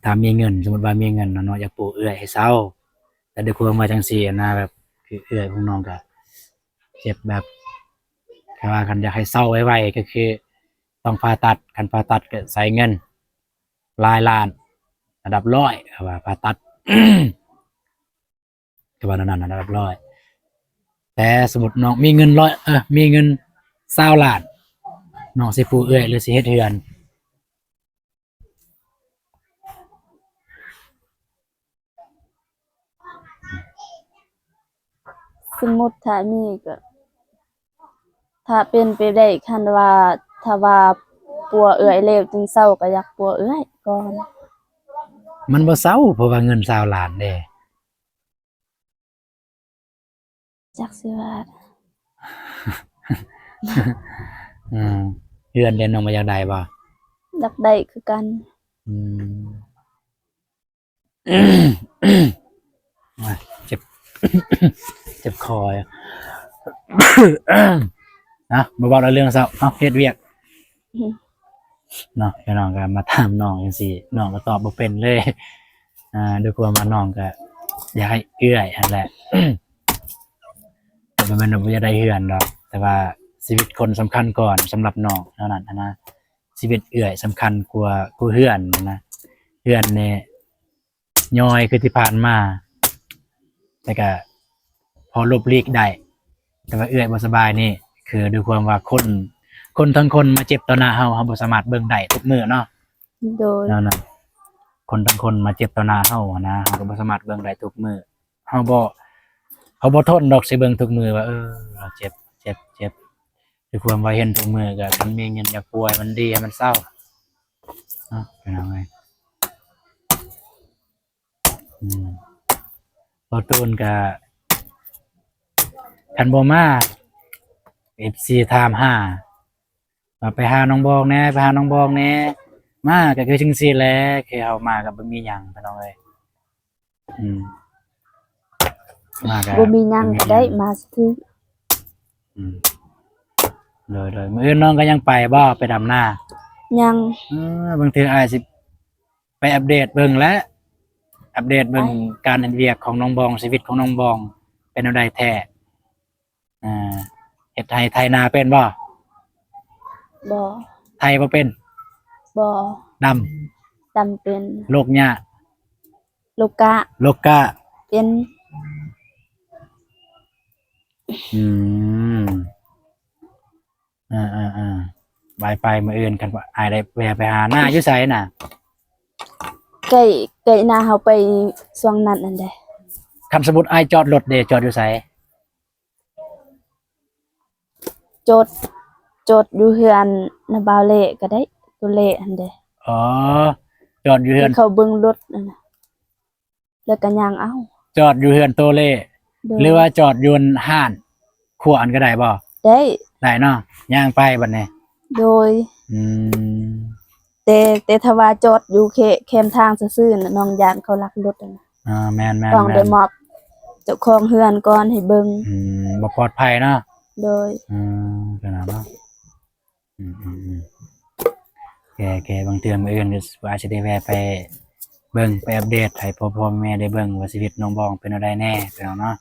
ຖ້າມີເງິນ ສົມມຸດວ່າມີເງິນເນາະ ຢາກປູເອື້ອຍໃຫ້ເຊົາ ແຕ່ດ້ວຍຄວາມວ່າຈັ່ງຊີ້ນະ ແບບ ຄືເອື້ອຍຂອງນ້ອງກະເຈັບແບບ ຖ້າວ່າຄັນຢາກໃຫ້ເຊົາໄວໆ ກໍຄືຕ້ອງຜ່າຕັດ ຄັນຜ່າຕັດກໍໃຊ້ເງິນຫຼາຍລ້ານ ລະດັບຮ້ອຍ ເຂົາວ່າຜ່າຕັດ ກໍວ່າແນວນັ້ນນະ ລະດັບຮ້ອຍ. ແຕ່ສົມມຸດນ້ອງມີເງິນຮ້ອຍ ເອີ ມີເງິນຊາວລ້ານ ນ້ອງຊິປູເອື້ອຍ ຫຼືຊິເຮັດເຮືອນ? ສົມມຸດຖ້າມີກໍ ຖ້າເປັນໄປໄດ້ ຄັນວ່າ ຖ້າວ່າປົວເອື້ອຍແລ້ວຈຶ່ງເຊົາ ກໍຢາກປົວເອື້ອຍກ່ອນ. ມັນບໍ່ເຊົາ ເພາະວ່າເງິນຊາວລ້ານເດ້. ຈັກຊິວ່າ ອືມ ເຮືອນເດ ນ້ອງບໍ່ຢາກໄດ້ບໍ່? ຢາກໄດ້ຄືກັນ. ອືມ ໂອ້ຍ ເຈັບ ເຈັບຄໍ. ນະ ບໍ່ເວົ້າແລ້ວ ເລື່ອງເສົ້າ ເອົາ ເຮັດວຽກ ອືມ ເນາະ. ພີ່ນ້ອງກໍມາຖາມນ້ອງຈັ່ງຊີ້ ນ້ອງກໍຕອບບໍ່ເປັນເລີຍ. ອ່າ ດ້ວຍຄວາມວ່ານ້ອງກໍຢາກໃຫ້ເອື້ອຍຫັ້ນແຫຼະ ກໍບໍ່ແມ່ນວ່າບໍ່ຢາກໄດ້ເຮືອນດອກ ແຕ່ວ່າຊີວິດຄົນສຳຄັນກ່ອນ ສຳລັບນ້ອງແນວນັ້ນຫັ້ນນະ. ຊີວິດເອື້ອຍສຳຄັນກວ່າ ກວ່າເຮືອນນະ. ເຮືອນນີ້ຍ່ອຍຄືທີ່ຜ່ານມາ ແຕ່ກະພໍຫຼົບຫຼີກໄດ້ ແຕ່ວ່າເອື້ອຍບໍ່ສະບາຍນີ້ ຄືດ້ວຍຄວາມວ່າຄົນ ຄົນທັງຄົນມາເຈັບຕໍ່ໜ້າເຮົາ ເຮົາບໍ່ສາມາດເບິ່ງໄດ້ທຸກມື້ເນາະ. ໂດຍ ແນວນັ້ນ ຄົນທັງຄົນມາເຈັບຕໍ່ໜ້າເຮົາຫັ້ນນະ ເຮົາກໍບໍ່ສາມາດເບິ່ງໄດ້ທຸກມື້. ເຮົາບໍ່ ເຮົາບໍ່ທົນດອກ ຊິເບິ່ງທຸກມື້ວ່າ ເອີ ເຮົາເຈັບ ເຈັບ ເຈັບ. ດ້ວຍຄວາມວ່າເຫັນທຸກມື້ກໍ ຄັນມີເງິນຢາກປ່ວຍມັນດີ ໃຫ້ມັນເຊົາເນາະ ພີ່ນ້ອງເອີຍ. ອືມ ບໍ່ຕູນກໍ ຄັນບໍ່ມາ ເອັຟຊີຖາມຫາ ວ່າໄປຫານ້ອງບອງແດ່ ໄປຫານ້ອງບອງແດ່. ມາກໍຄືຈັ່ງຊີ້ແຫຼະ ຄືເຮົາມາກໍບໍ່ມີຫຍັງ ພີ່ນ້ອງເອີຍ. ອືມ ມາກໍບໍ່ມີຫຍັງກໍໄດ້ ມາຊື່ໆ. ອືມ ໂດຍໆ. ມື້ອື່ນນ້ອງກໍຍັງໄປບໍ່? ໄປດຳນາ? ຍັງ. ເອີ ບາງເທື່ອອ້າຍຊິໄປອັບເດດເບິ່ງແຫຼະ ອັບເດດເບິ່ງ ໄປ ການເຮັດວຽກຂອງນ້ອງບອງ ຊີວິດຂອງນ້ອງບອງເປັນແນວໃດແທ້. ອ່າ ເຮັດໄຮ່ໄຖນາເປັນບໍ່? ບໍ່. ໄຖບໍ່ເປັນ? ບໍ່. ດຳ? ດຳເປັນ. ໂລກຫຍ້າ? ໂລກະ. ໂລກະ ເປັນ. ອືມ ອ່າໆໆ ບາຍໄປ ມື້ອື່ນຄັນອ້າຍໄດ້ແວ່ໄປຫາ. ນາຢູ່ໃສນະ? ໃກ້ ໃກ້ນາເຮົາໄປຊ່ວງນັ້ນຫັ້ນເດ້. ຄັນສົມມຸດອ້າຍຈອດລົດເດ ຈອດຢູ່ໃສ? ຈອດ ຈອດຢູ່ເຮືອນນາບ່າວເລກໍໄດ້ ໂຕເລຫັ້ນເດ້. ອໍ ຈອດຢູ່ເຮືອນ ທີ່ເຂົາເບິ່ງລົດຫັ້ນນະ ແລ້ວກໍຍ່າງເອົາ. ຈອດຢູ່ເຮືອນໂຕເລ ໂດຍ ຫຼືວ່າຈອດຢູ່ຮ້ານຄົວຫັ້ນກໍໄດ້ບໍ່? ໄດ້. ໄດ້ເນາະ ຍ່າງໄປບັດນີ້. ໂດຍ. ອືມ ແຕ່ ແຕ່ຖ້າວ່າຈອດຢູ່ແຄມທາງຊື່ໆນະ ນ້ອງຢ້ານເຂົາລັກລົດຫັ້ນນະ. ອ່າ ແມ່ນໆໆ ຕ້ອງໄດ້ມອບເຈົ້າຂອງເຮືອນກ່ອນໃຫ້ເບິ່ງ. ອືມ ບໍ່ປອດໄພເນາະ. ໂດຍ. ອືມ ເປັນຫຍັງເນາະ. ອືມໆໆ ແກ່ໆ ບາງເທື່ອມື້ອື່ນກໍອາດຊິໄດ້ແວ່ໄປເບິ່ງ ໄປອັບເດດໃຫ້ພໍ່ໆແມ່ໆໄດ້ເບິ່ງວ່າຊີວິດນ້ອງບອງເປັນແນວໃດແດ່ ພີ່ນ້ອງເນາະ.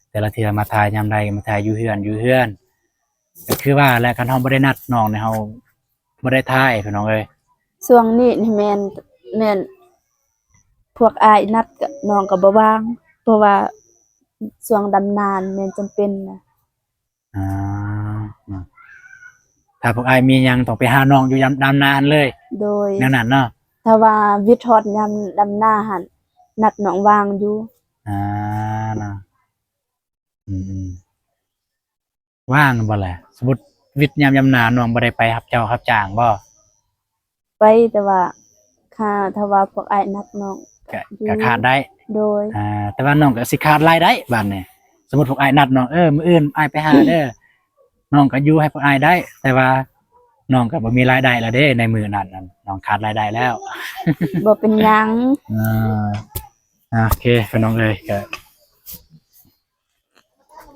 ແຕ່ລະເທື່ອມາຖ່າຍຍາມໃດກໍມາຖ່າຍຢູ່ເຮືອນ ຢູ່ເຮືອນ ກໍຄືວ່າແຫຼະ ຄັນເຮົາບໍ່ໄດ້ນັດນ້ອງນີ້ ເຮົາບໍ່ໄດ້ຖ່າຍ ພີ່ນ້ອງເອີຍ. ຊ່ວງນີ້ນີ້ແມ່ນ ແມ່ນພວກອ້າຍນັດ ກໍນ້ອງກໍບໍ່ວ່າງ ເພາະວ່າຊ່ວງດຳນາແມ່ນຈຳເປັນນະ. ອ່າ ເນາະ ຖ້າພວກອ້າຍມີຫຍັງຕ້ອງໄປຫານ້ອງຢູ່ຍາມດຳນາຫັ້ນເລີຍ. ໂດຍ. ແນວນັ້ນເນາະ ຖ້າວ່າວິດຮອດຍາມດຳນາຫັ້ນ ນັດນ້ອງວ່າງຢູ່. ອ່າ ເນາະ ອືມໆ ວ່າງບໍ່ລະ? ສົມມຸດວິດຍາມດຳນາ ນ້ອງບໍ່ໄດ້ໄປຮັບເຈົ້າຮັບຈ້າງບໍ່? ໄປ ແຕ່ວ່າຖ້າ ຖ້າວ່າພວກອ້າຍນັດນ້ອງ ກະ ກະຂາດໄດ້. ໂດຍ. ອ່າ ແຕ່ວ່ານ້ອງກໍຊິຂາດລາຍໄດ້ບາດນີ້. ສົມມຸດພວກອ້າຍນັດນ້ອງ ເອີ ມື້ອື່ນອ້າຍໄປຫາເດີ ນ້ອງກໍຢູ່ໃຫ້ພວກອ້າຍໄດ້ ແຕ່ວ່ານ້ອງກໍບໍ່ມີລາຍໄດ້ແລ້ວເດ້ ໃນມື້ນັ້ນນ້ອງຂາດລາຍໄດ້ແລ້ວ. ບໍ່ເປັນຫຍັງ. ອ່າ ໂອເຄ ພີ່ນ້ອງເອີຍ ກໍ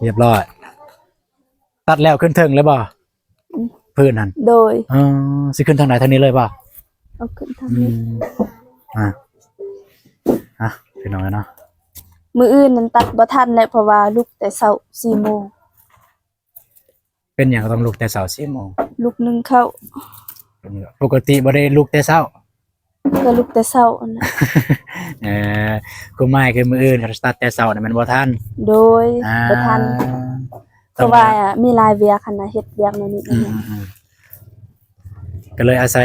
ຮຽບຮ້ອຍ. ຕັດແລ້ວຂຶ້ນເທິງເລີຍບໍ່? ອືມ ພື້ນຫັ້ນ? ໂດຍ. ເອີ ຊິຂຶ້ນທາງໃດ? ທາງນີ້ເລີຍບໍ່? ເອົາຂຶ້ນທາງນີ້. ອືມ ອ່າ ອ່າ ພີ່ນ້ອງເອີຍເນາະ ມື້ອື່ນນັ້ນຕັດບໍ່ທັນແຫຼະ ເພາະວ່າລຸກແຕ່ເຊົ້າສີ່ໂມງ. ເປັນຫຍັງຕ້ອງລຸກແຕ່ເຊົ້າສີ່ໂມງ? ລຸກໜຶ້ງເຂົ້າ. ປົກກະຕິບໍ່ໄດ້ລຸກແຕ່ເຊົ້າ? ກໍລຸກແຕ່ເຊົ້າຫັ້ນນະ. ເອີ ຄວາມໝາຍຄືມື້ອື່ນຄັນຕັດແຕ່ເຊົ້ານະແມ່ນບໍ່ທັນ? ໂດຍ. ອ່າ ບໍ່ທັນ ເພາະວ່າມີຫຼາຍວຽກຫັ້ນນະ ເຮັດວຽກແນວນີ້. ອືມໆ ກໍເລີຍອາໄສ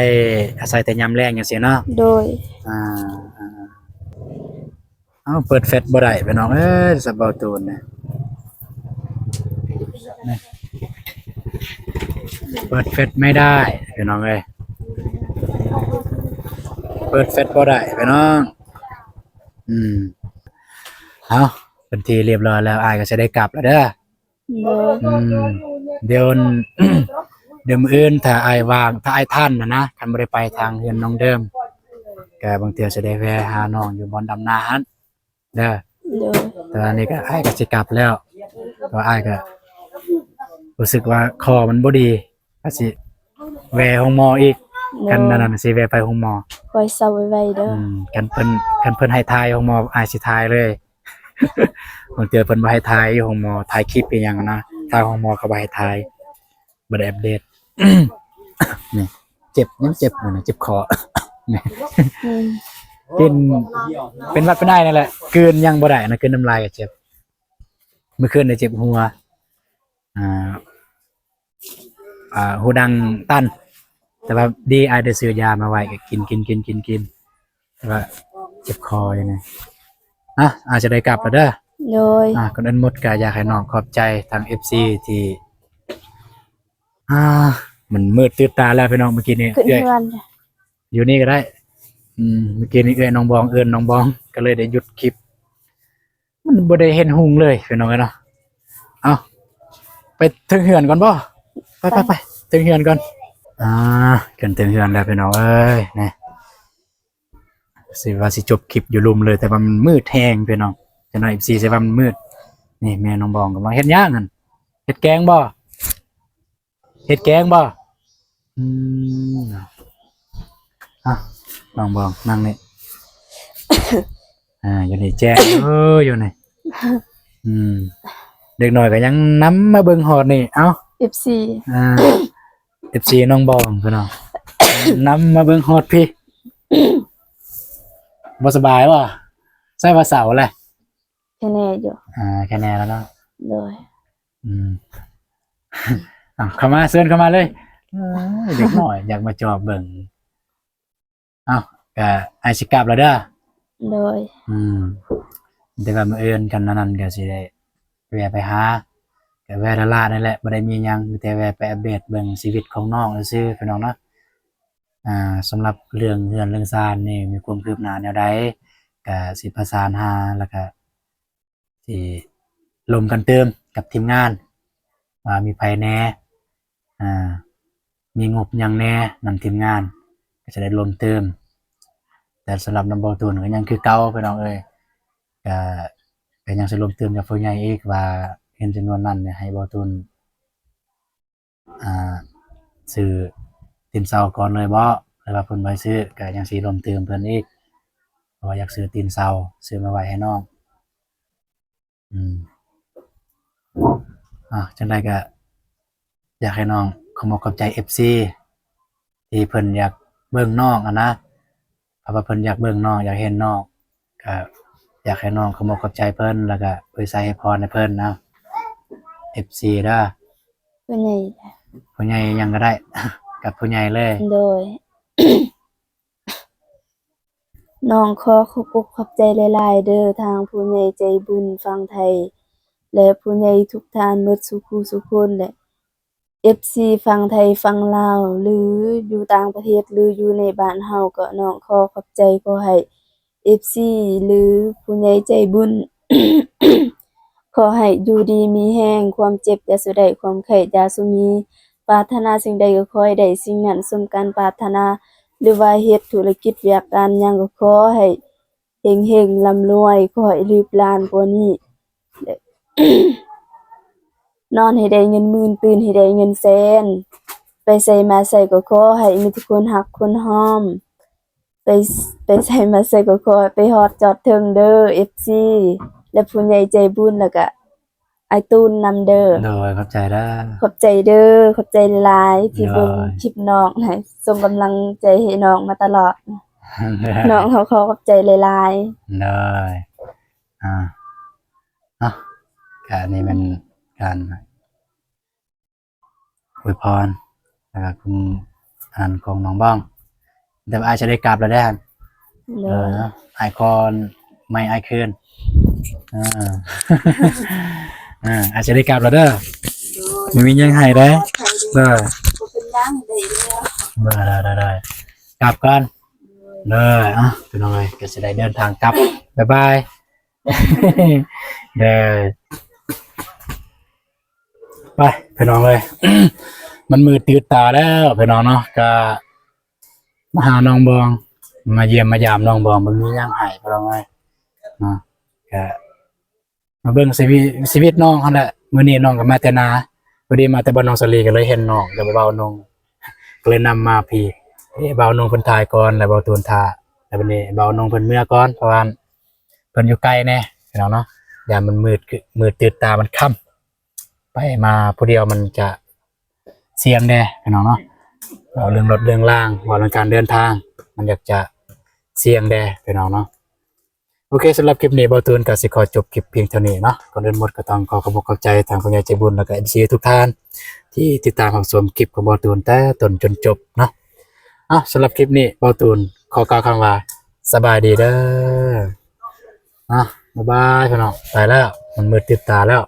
ອາໄສແຕ່ຍາມແລງຈັ່ງຊີ້ເນາະ? ໂດຍ. ອ່າ ອ່າ ເອົາ ເປີດແຟດບໍ່ໄດ້ພີ່ນ້ອງເອີຍ ສະເບົາຕູນນະ ເປີດແຟດໄມ່ໄດ້ພີ່ນ້ອງເອີຍ ເປີດແຟດບໍ່ໄດ້ພີ່ນ້ອງ. ອືມ ເອົາ ເປັນທີ່ຮຽບຮ້ອຍແລ້ວ ອ້າຍກໍຊິໄດ້ກັບແລ້ວເດີ. ໂດຍ. ອືມ ດຽວ ດຽວມື້ອື່ນ ຖ້າອ້າຍວ່າງ ຖ້າອ້າຍທັນນະນະ ຄັນບໍ່ໄດ້ໄປທາງເຮືອນນ້ອງເດີມ ກະບາງເທື່ອຊິໄດ້ແວ່ຫານ້ອງຢູ່ບ່ອນດຳນາຫັ້ນເດີ. ໂດຍ. ແຕ່ວ່ານີ້ກະ ອ້າຍກະຊິກັບແລ້ວ ເພາະອ້າຍກະຮູ້ສຶກວ່າຄໍມັນບໍ່ດີ ກະຊິແວ່ໂຮງໝໍອີກ. ໂດຍ. ຄັນນັ້ນນະ ຊິແວ່ໄປໂຮງໝໍ. ຂໍໃຫ້ເຊົາໄວໆເດີ. ອືມ ຄັນເພິ່ນ ຄັນເພິ່ນໃຫ້ຖ່າຍໂຮງໝໍ ອ້າຍຊິຖ່າຍເລີຍ. ບາງເທື່ອເພິ່ນບໍ່ໃຫ້ຖ່າຍຢູ່ໂຮງໝໍ ຖ່າຍຄລິບອີ່ຫຍັງນະ ທາງໂຮງໝໍເຂົາບໍ່ໃຫ້ຖ່າຍ ບໍ່ໄດ້ອັບເດດ. ນີ້ ເຈັບ ຍັງເຈັບຢູ່ນະ ເຈັບຄໍ. ນີ້ ອືມ ກິນ ເປັນຫວັດເປັນໄອນັ້ນແຫຼະ ກືນຫຍັງບໍ່ໄດ້ນະ ກືນນ້ຳລາຍກະເຈັບ. ມື້ຄືນນີ້ເຈັບຫົວ ອ່າ ອ່າ ຫູດັງຕັນ ແຕ່ວ່າດີອ້າຍໄດ້ຊື້ຢາມາໄວ້ ກະກິນ ກິນ ກິນ ກິນ ກິນ ແຕ່ວ່າເຈັບຄໍຢູ່ນີ້. ອ່ະ ອາດຈະໄດ້ກັບແລ້ວເດີ. ໂດຍ. ອ່າ ກ່ອນອື່ນໝົດກະຢາກໃຫ້ນ້ອງຂອບໃຈທາງເອັຟຊີທີ່ ອ່າ ມັນມືດຕື່ນຕາແລ້ວພີ່ນ້ອງ. ມື້ກີ້ນີ້ ຂຶ້ນເຮືອນ ເອື້ອຍ ຢູ່ນີ້ກະໄດ້. ອືມ ມື້ກີ້ນີ້ເອື້ອຍນ້ອງບອງ ເອີ້ນນ້ອງບອງ ກະເລີຍໄດ້ຢຸດຄລິບ. ມັນບໍ່ໄດ້ເຫັນຮຸ່ງເລີຍພີ່ນ້ອງເອີຍເນາະ. ເອົ້າ ໄປເທິງເຮືອນກ່ອນບໍ່? ໄປ ໄປ ໄປ ໄປເທິງເຮືອນກ່ອນ. ອ່າ ຂຶ້ນເທິງເຮືອນແລ້ວພີ່ນ້ອງເອີຍ ນີ້ ຊິວ່າຊິຈົບຄລິບຢູ່ລຸ່ມເລີຍ ແຕ່ວ່າມັນມືດແຮງພີ່ນ້ອງ. ຈັກໜ້ອຍເອັຟຊີຊິວ່າມັນມືດ. ນີ້ແມ່ນ້ອງບອງກຳລັງເຮັດຫຍັງຫັ້ນ? ເຮັດແກງບໍ່? ເຮັດແກງບໍ່? ອືມ ອ່ະ ນ້ອງບອງ ນັ່ງນີ້. ອ່າ ຢູ່ນີ້ແຈ້ງເອີຍ ຢູ່ນີ້. ອືມ ເດັກນ້ອຍກະຍັງນຳມາເບິ່ງຮອດນີ້. ເອົ້າ ເອັຟຊີ ອ່າ ເອັຟຊີນ້ອງບອງພີ່ນ້ອງ ນຳມາເບິ່ງຮອດພີ້. ບໍ່ສະບາຍບໍ່? ໃສ່ວ່າເຊົາແຫຼະ. ແຄ່ແນ່ຢູ່ ອ່າ ແຄ່ແນ່ແລ້ວເນາະ. ໂດຍ. ອືມ ເອົາ ເຂົ້າມາ ເຊີນເຂົ້າມາເລີຍ. ເອີຍ ເດັກນ້ອຍຢາກມາຈອບເບິ່ງ. ເອົ້າ ກະອ້າຍຊິກັບແລ້ວເດີ. ໂດຍ. ອືມ ແຕ່ວ່າມື້ອື່ນຄັນອັນນັ້ນກະຊິໄດ້ແວ່ໄປຫາ ກະແວ່ລ້າໆນັ້ນແຫຼະ ບໍ່ໄດ້ມີຫຍັງ ມີແຕ່ແວ່ໄປອັບເດດເບິ່ງຊີວິດຂອງນ້ອງຊື່ໆ ພີ່ນ້ອງເນາະ. ອ່າ ສຳລັບເລື່ອງເຮືອນເລື່ອງຊານນີ້ ມີຄວາມຄືບໜ້າແນວໃດ ກະຊິປະສານຫາ ແລ້ວກະ ຊິລົມກັນຕື່ມກັບທີມງານ ວ່າມີໃຜແດ່ ອ່າ ມີງົບຫຍັງແດ່ ນຳທີມງານ ກະຈະໄດ້ລົມຕື່ມ. ແຕ່ສຳລັບນຳບໍ່ຕູນກະຍັງຄືເກົ່າພີ່ນ້ອງເອີຍ ກະ ກະຍັງຊິລົມຕື່ມກັບຜູ້ໃຫຍ່ອີກ ວ່າເງິນຈຳນວນນັ້ນໃຫ້ບໍ່ຕູນ ອ່າ ຊື້ຕີນເສົາກ່ອນເລີຍບໍ່ ຫຼືວ່າເພິ່ນບໍ່ໃຫ້ຊື້ ກະຍັງຊິລົມຕື່ມເພິ່ນອີກ ເພາະວ່າຢາກຊື້ຕີນເສົາ ຊື້ມາໄວ້ໃຫ້ນ້ອງ. ອືມ ອ່າ ຈັ່ງໃດກະຢາກໃຫ້ນ້ອງຂໍຂອບໃຈເອັຟຊີ ທີ່ເພິ່ນຢາກເບິ່ງນ້ອງຫັ້ນນະ ເພາະວ່າເພິ່ນຢາກເບິ່ງນ້ອງ ຢາກເຫັນນ້ອງ ກະຢາກໃຫ້ນ້ອງຂໍຂອບໃຈເພິ່ນ ແລ້ວກະອວຍໄຊໃຫ້ພອນໃຫ້ເພິ່ນນະ ເອັຟຊີເດີ. ຜູ້ໃຫຍ່ ຜູ້ໃຫຍ່ຫຍັງກະໄດ້ ກັບຜູ້ໃຫຍ່ເລີຍ. ໂດຍ. ນ້ອງຂໍຂອບອົກຂອບໃຈຫຼາຍໆເດີ ທາງຜູ້ໃຫຍ່ໃຈບຸນຝັ່ງໄທ ແລະ ຜູ້ໃຫຍ່ທຸກທ່ານໝົດສູ່ຄູ່ສູ່ຄົນ ແລະ ເອັຟຊີຝັ່ງໄທຝັ່ງລາວ ຫຼື ຢູ່ຕ່າງປະເທດ ຫຼື ຢູ່ໃນບ້ານເຮົາ ກໍນ້ອງຂໍຂອບໃຈ. ຂໍໃຫ້ເອັຟຊີ ຫຼື ຜູ້ໃຫຍ່ໃຈບຸນ ຂໍໃຫ້ຢູ່ດີມີແຮງ, ຄວາມເຈັບຢ່າສູ່ໄດ້, ຄວາມໄຂ້ຢ່າສູ່ມີ, ປາດຖະໜາສິ່ງໃດກໍຂໍໃຫ້ໄດ້ສິ່ງນັ້ນສົມການປາດຖະໜາ ຫຼືວ່າເຮັດທຸລະກິດວຽກການຫຍັງກໍຂໍໃຫ້ເຮັງໆ ລ່ຳລວຍ, ຂໍໃຫ້ລືບລ້ານກວ່ານີ້. ນອນໃຫ້ໄດ້ເງິນໝື່ນ, ຕື່ນໃຫ້ໄດ້ເງິນແສນ, ໄປໃສມາໃສກໍຂໍໃຫ້ມີແຕ່ຄົນຮັກຄົນຫອມ, ໄປ ໄປໃສມາໃສກໍຂໍໃຫ້ໄປຮອດຈອດເທິງເດີ ເອັຟຊີ ແລະ ຜູ້ໃຫຍ່ໃຈບຸນ ແລ້ວກະອ້າຍຕູນນຳເດີ. ໂດຍ ຂອບໃຈເດີ. ຂອບໃຈເດີ ຂອບໃຈຫຼາຍໆ ທີ່ເບິ່ງ ໂດຍ ຄລິບນ້ອງ ໃຫ້ສົ່ງກຳລັງໃຈໃຫ້ນ້ອງມາຕະຫຼອດ. ນ້ອງເຮົາຂໍຂອບໃຈຫຼາຍໆ. ໂດຍ. ອ່າ ເນາະ ກະອັນນີ້ແມ່ນການອວຍພອນ ແລ້ວກະຄຸນອັນນັ້ນຂອງນ້ອງບອງ ແຕ່ວ່າອ້າຍຈະໄດ້ກັບແລ້ວເດ້. ໂດຍ. ເອີ ອ້າຍຂໍໄມ້ອ້າຍຄືນ. ເອີ ເອີ ອ້າຍຈະໄດ້ກັບແລ້ວເດີ. ໂດຍ. ບໍ່ມີຫຍັງໃຫ້ເດ້. ໂດຍ. ບໍ່ເປັນຫຍັງ ໄດ້ແລ້ວ. ໂດຍ ໂດຍ ໂດຍ ໂດຍ ກັບກ່ອນ. ໂດຍ. ເອີ ພີ່ນ້ອງເອີຍ ກະຊິໄດ້ເດີນທາງກັບ. ບາຍບາຍ. ເດີ. ໄປພີ່ນ້ອງເອີຍ ມັນມືດຕື່ນຕາແລ້ວພີ່ນ້ອງເນາະ ກະມາຫານ້ອງບອງ ມາຢ້ຽມມາຢາມນ້ອງບອງ ເບິ່ງມີຫຍັງໃຫ້ພີ່ນ້ອງເອີຍເນາະ ກະມາເບິ່ງຊີວິດ ຊີວິດນ້ອງຫັ້ນແຫຼະ ມື້ນີ້ນ້ອງກໍມາແຕ່ນາ ພໍດີມາແຕ່ບ້ານນ້ອງສາລີ ກໍເລີຍເຫັນນ້ອງກັບບ່າວນົງ ກໍເລີຍນຳມາພີ້ ເອີ ບ່າວນົງເພິ່ນຖ່າຍກ່ອນ ແລ້ວບ່າວຕູນຖ່າຍ ແລ້ວບັດນີ້ບ່າວນົງເພິ່ນເມືອກ່ອນ ເພາະວ່າເພິ່ນຢູ່ໄກແດ່ພີ່ນ້ອງເນາະ ຢ້ານມັນມືດ ມືດຕື່ນຕາ ມັນຄ່ຳ ໄປມາຜູ້ດຽວມັນຈະສ່ຽງແດ່ພີ່ນ້ອງເນາະ ເວົ້າເລື່ອງລົດເລື່ອງລາງ ເວົ້າເລື່ອງການເດີນທາງ ມັນຢາກຈະສ່ຽງແດ່ພີ່ນ້ອງເນາະ ໂອເຄ ສຳລັບຄລິບນີ້ບ່າວຕູນກໍຊິຂໍຈົບຄລິບພຽງເທົ່ານີ້ເນາະ ກ່ອນອື່ນໝົດກໍຕ້ອງຂໍຂອບອົກຂອບໃຈທາງຜູ້ໃຫຍ່ໃຈບຸນ ແລ້ວກໍເອັຟຊີທຸກທ່ານ ທີ່ຕິດຕາມຮັບຊົມຄລິບຂອງບ່າວຕູນແຕ່ຕົ້ນຈົນຈົບເນາະ ເອົາ ສຳລັບຄລິບນີ້ບ່າວຕູນຂໍກ່າວຄຳວ່າ ສະບາຍດີເດີ ອ່ະ ບາຍບາຍພີ່ນ້ອງ ໄປແລ້ວ ມັນມືດຕື່ນຕາແລ້ວ.